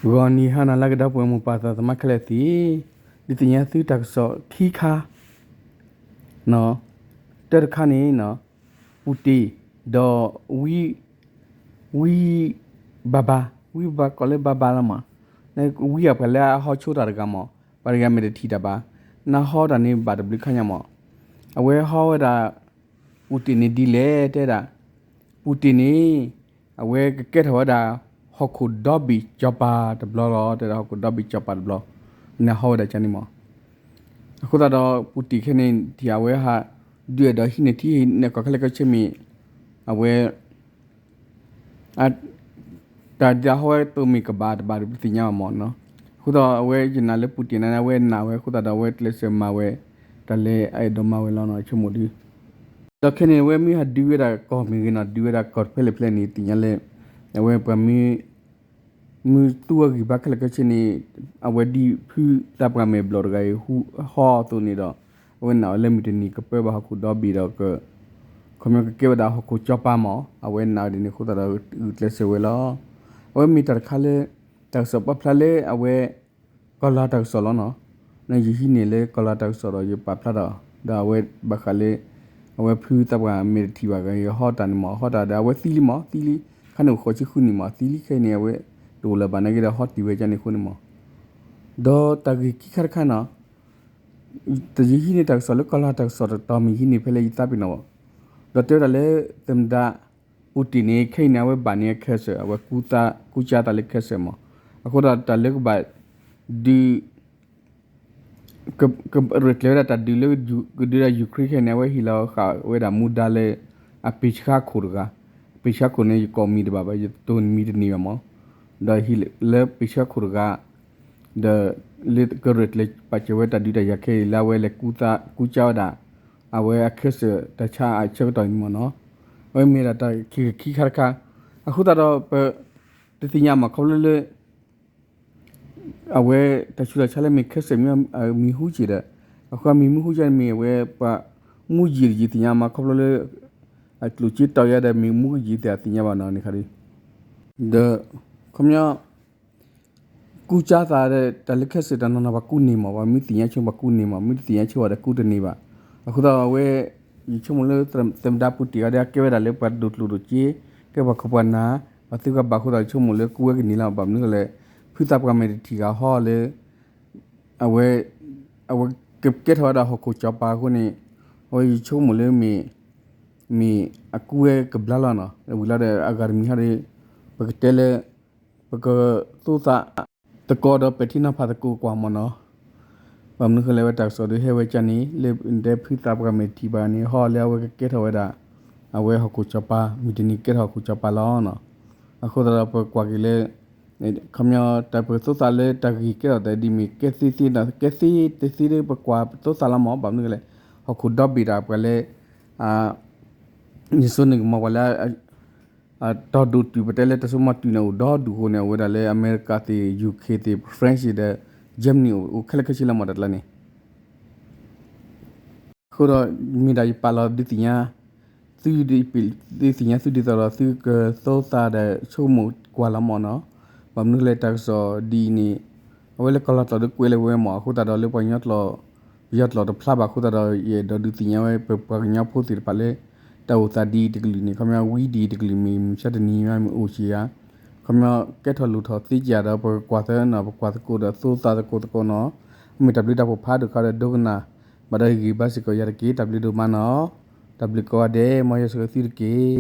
ဂီၤနံၤဟါနၤလၢအဂ့ၤ ဒီပုၢ်ဝဲၢ်မိၢ်ပၢ်သးသမါခဲလၢာ်သ့ၣ်, ဒုးသ့ၣ်ညါသုတၢ်ကစီၣ်ခံခါ, တၢ်တခါန့ၣ်, ပူၣ်တ့ၣ်, ဒီး ဝံ, ဝံဘၤဘၤ, ဝံဘၤဘၤကိးလၢဘၤဘၤလီၤမး, ဝံအပှၤလၢအဟီဆိတၢ်တဂၤမး, ပှၤတဂၤမဲာ်တထံၣ်တၢ်ဘၣ်, နဟီတၢ်န့ၣ်ဘၣ်တဘျုးခါညါမး, အဝဲဟီဝဲဒၣ် ပူၣ်တ့ၣ်န့ၣ်ဒ်လဲၣ်တဲဒၣ်, ပူၣ်တ့ၣ်န့ၣ် အဝဲကကဲထီၣ်ဝဲဒၣ် ဟီၣ်ခိၣ်ဒီဘ့ၣ်စီၤပၤတဘျီလီၤ တဲဒၣ် ဟီၣ်ခိၣ်ဒီဘ့ၣ်စီၤပၤတဘျီ, နဟီဝဲဒၣ်ကန့ၣ်မး, အဃိသတးဒီး ပူၣ်တ့ၣ်ခဲန့ၣ် ထံၣ်အဝဲဟး ဒုးအဲၣ်ဒိးဟံးန့ၢ်ထံဟံးန့ၢ်ကီၢ်ခဲလၢာ်ခဲဆ့မ့ၢ်, အဝဲ တၢ်ဒ်အဟီဝဲသိးမ့ၢ်ကဘၣ်တဘၣ်ဒီးပသ့ၣ်ညါဘၣ်မးနီၤ, အဃိသတးအဝဲယနာ်လၢပူၣ်တ့ၣ်န့ၣ် အဝဲနာ်ဝဲအဃိသတးဒီး အဝဲကျဲးစၢးမၤဝဲ တၢ်လၢအအဲၣ်ဒိးမၤဝဲလီၤနီၤ ဆိကမိၣ်ဒုး, ဒီးခဲန့ၣ် အဝဲမ့ၢ်ဟးဒုးဝဲဒၣ်ကီၢ်မ့ၢ်ဂ့ၤနီၤ ဒုးဝဲဒၣ်ကီၢ်တဖျၢၣ်လၢဖျၢၣ်န့ၣ် သ့ၣ်ညါလၢ အဝဲပှၤမ့ၢ် မ့ၢ်သူအဂံၢ်ဘါခဲလၢာ်ခဲဆ့န့ၣ် အဝဲဒ်ဖုသးပှၢ်မဲာ်ဘျီၣ်တဂၤအံၤ ဟူဟီအသိးန့ၣ်ဒီး အဝဲနာ်ဝဲလၢမုၢ်တနံၤကပၢဘၣ်ဟီၣ်ခိၣ်ဒီဘ့ၣ်ဒီး ခီဖျိကကဲဝဲဒၣ်ဟီၣ်ခိၣ်စီၤပၤမး အဝဲနာ်ဝဲဒ်န့ၣ်အဃိသတးဒီး ဂုာ်ကျဲးစၢးဝဲလီၤ. အဝဲမ့ၢ်တၢ်တခါလၢ တၢ်ကစီၣ်ပာ်ဖျါလၢအဝဲ ကီၢ်လၤတၢ်ကစီၣ်လီၤနီၤ, နယဟံးန့ၢ်လၢကီၢ်လၤတၢ်ကစီၣ်ဒီးယပာ်ဖျါဒီး ဒီးအဝဲဘၣ်ဃးလၢ အဝဲဖုသးပှၢ်မဲာ်တထံၣ်ဘၣ်ဂ့ၤ ဟီတၢ်န့ၣ်မး ဟီတၢ်ဒီးအဝဲသံလံမး သံလံ, ခါန့ၣ်အိၣ်ဃိးဆံဃုနံၣ်မး သံလံခဲအံၤန့ၣ် အဝဲတအိၣ်လၢၤဘၣ်နာ်က့ဒီးဟီတ့ၢ်ဝဲကန့ၣ်အဃိန့ၣ်မး, ဒီးတၢ်ဂ့ၢ်ခံခါတခါနီၤ တယဟံးန့ၢ်တၢ်ကစီၣ်လၢကီၢ်လၤတၢ်ကစီၣ်တတီၤမ့ၢ်ဟံးန့ၢ်ဖဲလၢယသးပ့ၤနီၣ်ဘၣ်, ဒီးတဲဝဲဒၣ်လၢ သမ္မတ ပူၣ်တ့ၣ်န့ၣ် ခဲအံၤန့ၣ် အဝဲဘၣ်န့ၢ်အ cancer အဝဲကူစါသးလၢ cancer မး, အဃိဒီးတၢ်လၢကဘၣ်ဒုး ကရဲၣ်ကျဲၤဝဲဒၣ်တၢ်ဒုးလၢ ကဒုးဒၣ် Ukraine ခဲအံၤန့ၣ် အဝဲဟ့ၣ်လီၤဃာ်ဝဲဒၣ်မူဒါလၢ အပ့ၢ်ဆှါခိၣ်တဂၤ, အပ့ၢ်ဆှါခိၣ်န့ၣ် ယကိးမံၤတဘၣ်ဘၣ် ယတိၢ်မံၤတန့ၢ်ဘၣ်မး, ဒီးဟ့ၣ်လၢပ့ၢ်ဆှါခိၣ်တဂၤ ဒီးလၢကရဲၣ်ကျဲၤပာ်စၢၤဝဲတၢ်ဒုးတၢ်ယၤခဲအံၤလၢအဝဲလဲၤကူစါဝဲဒၣ် အဝဲအ cancer တၢ်ဆါအဆၢကတီၢ်န့ၣ်မးနီၤ, အဝဲမ့ၢ်ဒၣ်တၢ်ခံခါတခါ, အဃိသတးဒီးပ တသ့ၣ်ညါမးခီဖျိလၢ အဝဲတၢ်ဆူးတၢ်ဆါလၢမ့ၢ် cancer မံၤဟူက့ၤဒီး အဃိမံၤမံၤဟူက့ၤန့ၣ်မ့ၢ်အဝဲပှၤမူယံာ်တယံာ်သ့ၣ်ညါမးခီဖျိလၢ အကျိၣ်စ့တီယၤဒီးမ့ၢ်မူကယံာ်သ့ၣ်ညါဘၣ်နီၤန့ၣ်ခါဒီး ဒီး ခီပညီ ကူစါသးဒီးတၢ်လၢ cancer တၢ်နီၢ်နီၢ်ပှၤကူန့ၢ်မး ပှၤမ့ၢ်သ့ၣ်ညါဆိပှၤကူန့ၢ်မး မ့ၢ်တသ့ၣ်ညါဆိဘၣ်ဒီးကူတန့ၢ်ဘၣ်, အဃိသတးအဝဲ ယဆိကမိၣ်လၢ သမ္မတ ပူၣ်တ့ၣ်အံၤဒီး အကဲဝဲဒၣ်လၢပှၤဒိၣ်ကျိၣ်ဒိၣ်စ့ ကဲပှၤခိၣ်ပှၤနၢ် ပှၤသုးဂၤဘၣ်အဃိသတး ယဆိကမိၣ်လၢကူဝဲကန့ၢ်လီၤ ဘၣ်မနုၤလဲၣ် ဖုသးပှၢ်မဲာ်တထံၣ်ဂၤဟီလၢ အဝဲ အဝဲကကဲထီၣ်ဝဲဒၣ်ဟီၣ်ခိၣ်စီၤပၤအဃိန့ၣ် အဝဲယဆိကမိၣ်လၢမ့ၢ် မ့ၢ်အကူဝဲကဘျါလီၤနီၤ ဝံၤလီၤဒီးအဂၤတမံၤဟီဒီး ပကတဲလၢ ပကသိသး သကိးဒီးပဲာ်ထံနီၤဖးသကိးကွၢ်မးနီၤ, ဘၣ်မနုၤဃိလဲၣ် အဝဲတၢ်ကစီၣ်ဒုးဟဲဝဲကန့ၣ် လၢဒဲဖုသးပှၢ်မဲာ်တထံၣ်ဘၣ်န့ၣ် ဟီလၢအဝဲကကဲထီၣ်ဝဲဒၣ် အဝဲဟီၣ်ခိၣ်စီၤပၤ မုၢ်တနံၤကဲထီၣ်ဟီၣ်ခိၣ်စီၤပၤလီၤနီၤ, အဃိသတးဒီးပကွၢ်က့ၤလၢ ခီပညီတၢ်ပသိသးလၢတၢ်ဂ့ၢ်ကဲထီၣ်သးဒ်မ့ၢ်ကဲသ့သ့ဒီး ကဲသ့တသ့ဒီးပကွၢ်သိသးလီၤမး ဘၣ်မနုၤဃိလဲၣ် ဟီၣ်ခိၣ်ဒီဘ့ၣ်တၢ်ပှၤလၢ ယဆိကမိၣ်န့ၣ်ကမၤပှၤလၢ တီၢ်ဒိၣ်တုာ်ပတဲလၢတၢ်စိတၢ်ကမီၤတုာ်န့ၣ်အိၣ်ဒီဒူၣ်အဃိန့ၣ် အဝဲဒၣ်လၢအမဲရကၤသ့ၣ် UK သ့ၣ် France ဒီး Germany အိၣ်ခဲလၢာ်ခဲဆ့လီၤမးတၢ်ကျါန့ၣ် အဃိဒီး မ့ၢ်ဒၣ်ယပာ်လီၤဒုးသ့ၣ်ညါ သု ဒုးသ့ၣ်ညါသုဒ်သိးဒီးသုကသိသးဒီးဆိကမိၣ်ကွၢ်လီၤမးနီၤ, ဘၣ်မနုၤလဲၣ်တၢ်ကစီၣ်ဒ်အံၤန့ၣ် အဝဲလၢကီၢ်လီၤကျိာ်ဒီးကွဲးလၢဝဲမး အဃိသတးဒီးလၢပှၤကညီကျိာ် ပယီၤကျိာ်တဖျါဘၣ်အဃိသတးဒီး ယအဲၣ်ဒိးဒုးသ့ၣ်ညါဝဲ ပပှၤကညီဖိသ့ၣ်တဖၣ်လၢ တၢ်အိၣ်သးဒ်အံၤတကလုာ်န့ၣ် ခီပညီဝံဒ်အံၤတကလုာ်မ့ၢ်မုၢ်ဆါတနံၤမ့ၢ်အိၣ်စ့ၢ်ဧါ, ခီပညီကဲထီၣ်လိၣ်ထီၣ်သ့ကၢ်ဒီးပကကွၢ်သၢနီၤ ပကွၢ်သကိးဒီးသိသးသကိးသကိးနီၤ, မ့ၢ်တၢ်ဘျုးတၢ်ဖှိၣ်ဖးဒိၣ်ခါဒီးဒိကနၣ် ဘၣ်ဒီးဂ့ၢ်ဘါစ့ၢ်ကီးယၤတက့ၢ် တၢ်ဘျုးဒိၣ်မးနီၤ, တၢ်ဘျုးကိးဂၤဒဲး မ်ယွၤဆိၣ်ဂ့ၤသုတက့ၢ်.